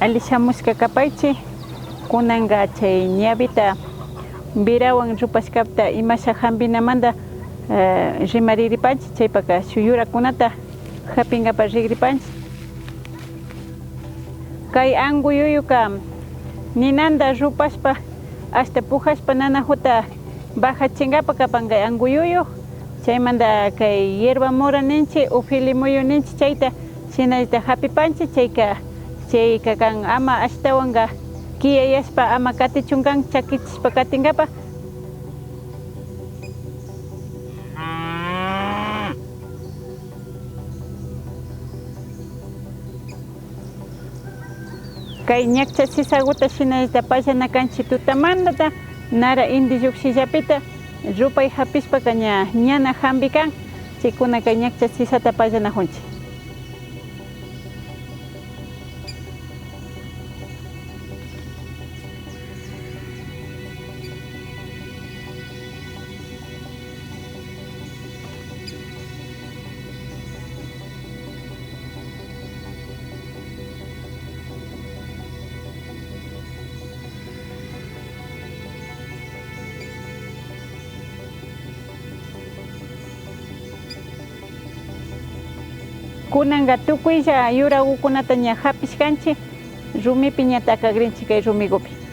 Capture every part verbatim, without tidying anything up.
Alli shamushka kapaychi, kunanka chay ñawita virawan rupashkapta imasha hampinamanta, eh, rimariripanchi, chaypaka shuk yurakunata hapinkapak rikripanchi. Kay anku yuyuka ninanta rupashpa, ashta pukashpa nanakuta bajachinkapak kapan kay anku yuyu. Chaymanta kay hierba mora ninchi o fili muyu ninchi, chayta shinallata hapipanchi, chayka, chayka kan ama ashtawanka kiyayashpa ama katichun kan, chakichishpa katinkapak. Kay ñakcha sisakuta shinallata pallana kanchi tutamantata, nara inti llukshillapita rupay hapishpaka ña ñana hampi kan, chaykuna kay ñakcha sisata pallanakunchi. Kunanka tukuylla yurakukunata ña hapishkanchi, rumipi ña takakrinchi kay rumikupi.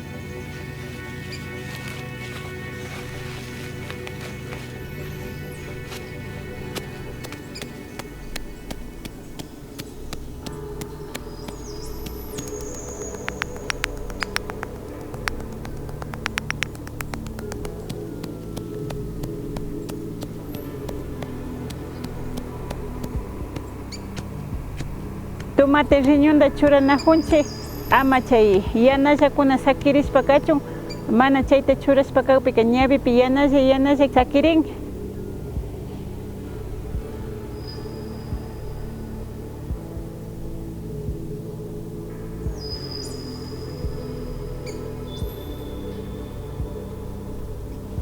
Tomate riñonta churanakunchi, ama chay yanallakuna sakirishpa kachun, mana chayta churashpa kakpika ñawipi yanalla yanalla sakirin.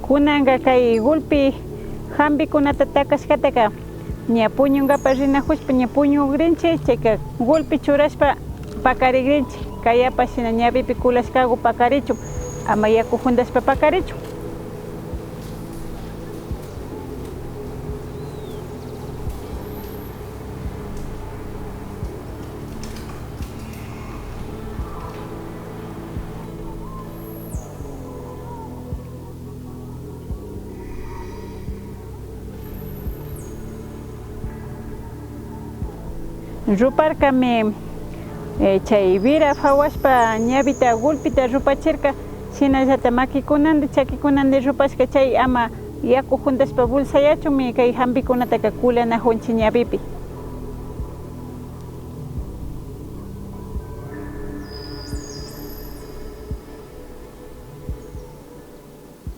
Kunanka kay gulpi hampikunata takashkataka ña puñunkapak rinakushpa ña puñukrinchi, chayka gulpi churashpa pakarikrinchi, kayapash shina ñawipi kulashkaku pakarichun, ama yaku huntashpa pakarichun. Ruparkami, eh, chay wira hawashpa ñawita gulpita rupachirka, shinallata makikunandi, chakikunandi rupashka chay ama yaku huntashpa bolsayachunmi kay hampikunataka kulanakunchi ñawipi.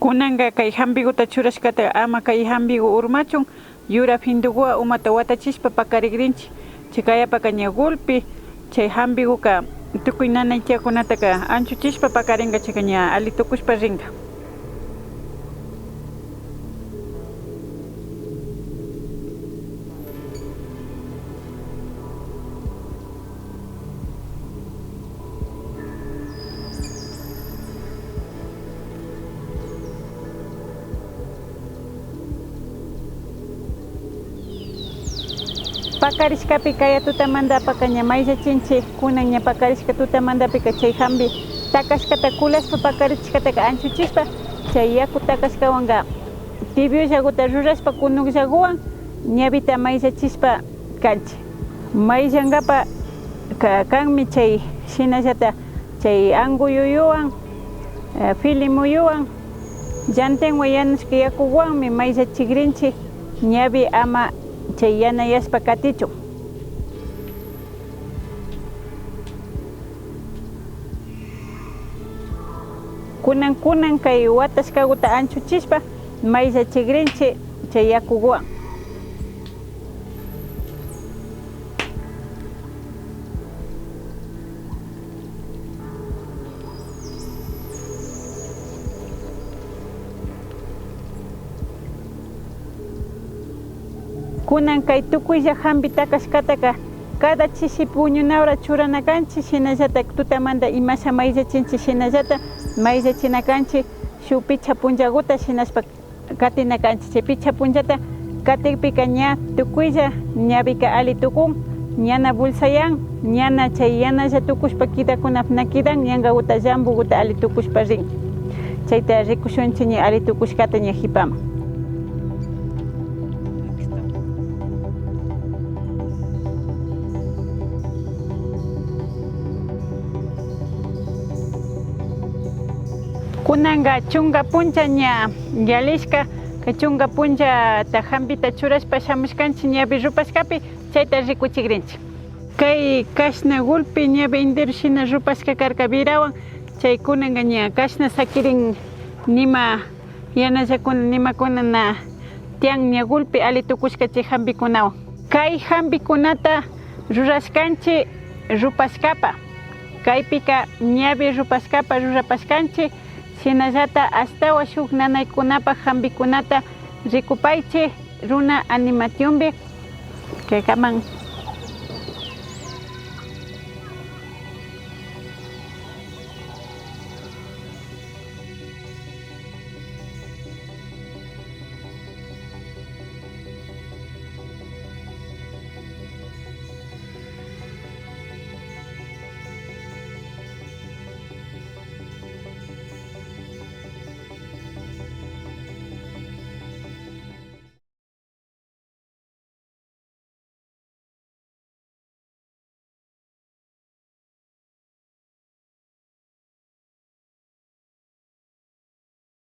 Kunanka kay hampikuta churashkata ama kay hampiku urmachun, yura findukuwan umata watachishpa pakarikrinchi. Chay kayapaka ña gulpi chay hampikuka tukuy nanaychakunataka anchuchishpa pakarinka, chayka ña alli tukushpa rinka. Pakarishkapi kaya tutamantapaka ña mayllachinchi, kunan ña pakarishka tutamantapika chay hampi takashkata kulashpa pakarichishkataka anchuchishpa, chay yaku takashkawanka tibiollakuta rurashpa kunukllakuwan ñawita mayllachishpa kanchi. Mayllankapak ka-, kanmi chay shinallata chay anku yuyuwan, eh, fili muyuwan, llantinwan yanushka yakuwanmi mayllachikrinchi, ñawi ama chay yanayashpa katichun. Kunan, kunan kay watashkakuta anchuchishpa mayllachikrinchi chay yakukuwan. Kunan kay tukuylla hampi takashkataka Cada chishi puñunawra churana kanchik, shinallata tutamanta imasha mayllachinchik, shinallata mayllachina kanchik shuk pichka punllakuta shinashpa katina kanchik. Chay pichka punllata katikpika ña tukuylla ñawika alli tukun, ñana bolsayan, ñana chay yanalla tukushpa kidakunapna kidan, yankakuta llampukuta alli tukushpa rin. Chayta rikushunchik ña alli tukushkata ña hipaman. Kunanka chunka puncha ña yalishka, kay chunka punchata hampita churashpa shamushkanchik ñawi rupashkapi, chayta rikuchigrinchik. Kay kashna gulpi ñawi entero shina rupashka karka wirawan, chay kunanka ña kashna sakirin nima yanallakuna, nimakuna na tiyan ña gulpi alli tukushka chay hampikunawan. Kay hampikunata rurashkanchik rupashkapa, kaypika ñawi rupashkapa rurapashkanchik, shinallata ashtawan shuk nanaykunapa hampikunata rikupaychik runa animacionpi. Kaykaman